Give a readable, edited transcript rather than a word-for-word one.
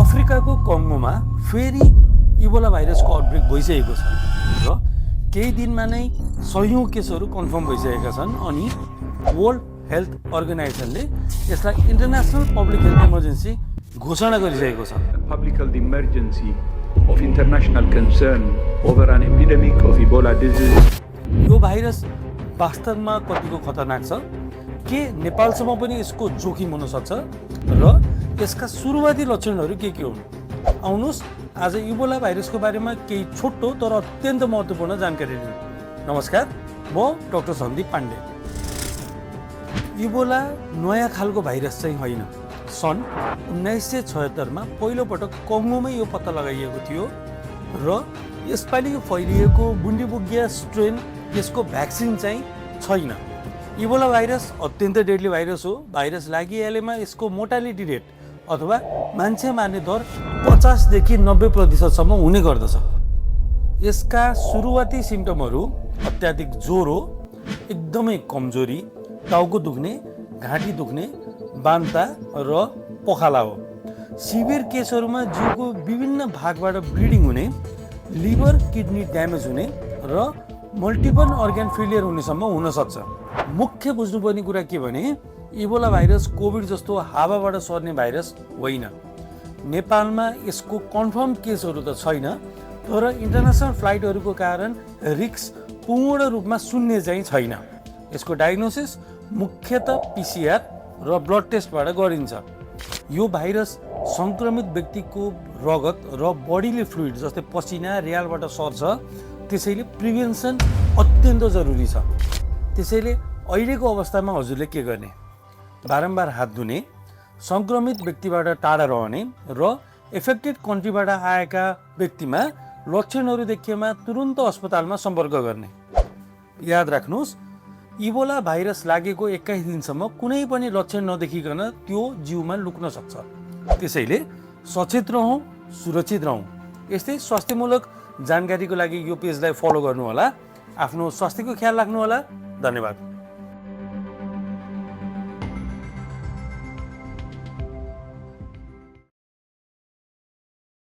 अफ्रिकाको कङ्गोमा फेरि इबोला भाइरसको आउटब्रेक भइसकेको छ र केही दिनमा नै सयौं केसहरू कन्फर्म भइसकेका छन् अनि वर्ल्ड हेल्थ अर्गनाइजेसनले यसलाई इन्टरनेसनल पब्लिक हेल्थ इमर्जेन्सी घोषणा गरिसकेको छ। Public health emergency of international concern over an epidemic of Ebola disease. यो भाइरस वास्तवमा कतिको खतरनाक छ, के नेपालसम्म पनि यसको जोखिम हुन सक्छ र यसका सुरुवाती लक्षणहरू के हुन्? आउनुहोस् आज इबोला भाइरसको बारेमा केही छोटो तर अत्यन्त महत्त्वपूर्ण जानकारी लिउँ। नमस्कार, म डाक्टर सन्दीप पाण्डे। इबोला नयाँ खालको भाइरस चाहिँ होइन। सन् 1976 मा पहिलोपटक कङ्गोमै यो पत्ता लगाइएको थियो र यसपालि फैलिएको बुन्डीबुगिया स्ट्रेन यसको भ्याक्सिन चाहिँ छैन। इबोला भाइरस अत्यन्त डेडली भाइरस हो। भाइरस लागिहालेमा यसको मोर्टालिटी रेट अथवा मान्छे मार्ने दर 50 देखि 90% हुने गर्दछ। यसका सुरुवाती सिम्पटमहरू अत्याधिक ज्वरो, एकदमै कमजोरी, टाउको दुख्ने, घाँटी दुख्ने, बान्ता र पखाला हो। सिभियर केसहरूमा जिउको विभिन्न भागबाट ब्लिडिङ हुने, लिभर किडनी ड्यामेज हुने र मल्टिपल अर्गन फेलियर हुनेसम्म हुन सक्छ। मुख्य बुझ्नुपर्ने कुरा के भने इबोला भाइरस कोभिड जस्तो हावाबाट सर्ने भाइरस होइन। नेपालमा यसको कन्फर्म केसहरू त छैन, तर इन्टरनेसनल फ्लाइटहरूको कारण रिस्क पूर्ण रूपमा शून्य चाहिँ छैन। यसको डायग्नोसिस मुख्यतः पिसिआर र ब्लड टेस्टबाट गरिन्छ। यो भाइरस सङ्क्रमित व्यक्तिको रगत र बडीली फ्लुइड जस्तै पसिना रियालबाट सर्छ, त्यसैले प्रिभेन्सन अत्यन्त जरुरी छ। त्यसैले अहिलेको अवस्थामा हजुरले के गर्ने? बारम्बार हात धुने, सङ्क्रमित व्यक्तिबाट टाढा रहने र एफेक्टेड कन्ट्रीबाट आएका व्यक्तिमा लक्षणहरू देखिएमा तुरुन्त अस्पतालमा सम्पर्क गर्ने। याद राख्नुहोस्, इबोला भाइरस लागेको 21 दिनसम्म कुनै पनि लक्षण नदेखिकन त्यो जिउमा लुक्न सक्छ। त्यसैले सचेत रहौँ, सुरक्षित रहौँ। यस्तै स्वास्थ्यमूलक जानकारीको लागि यो पेजलाई फलो गर्नुहोला। आफ्नो स्वास्थ्यको ख्याल राख्नुहोला। धन्यवाद।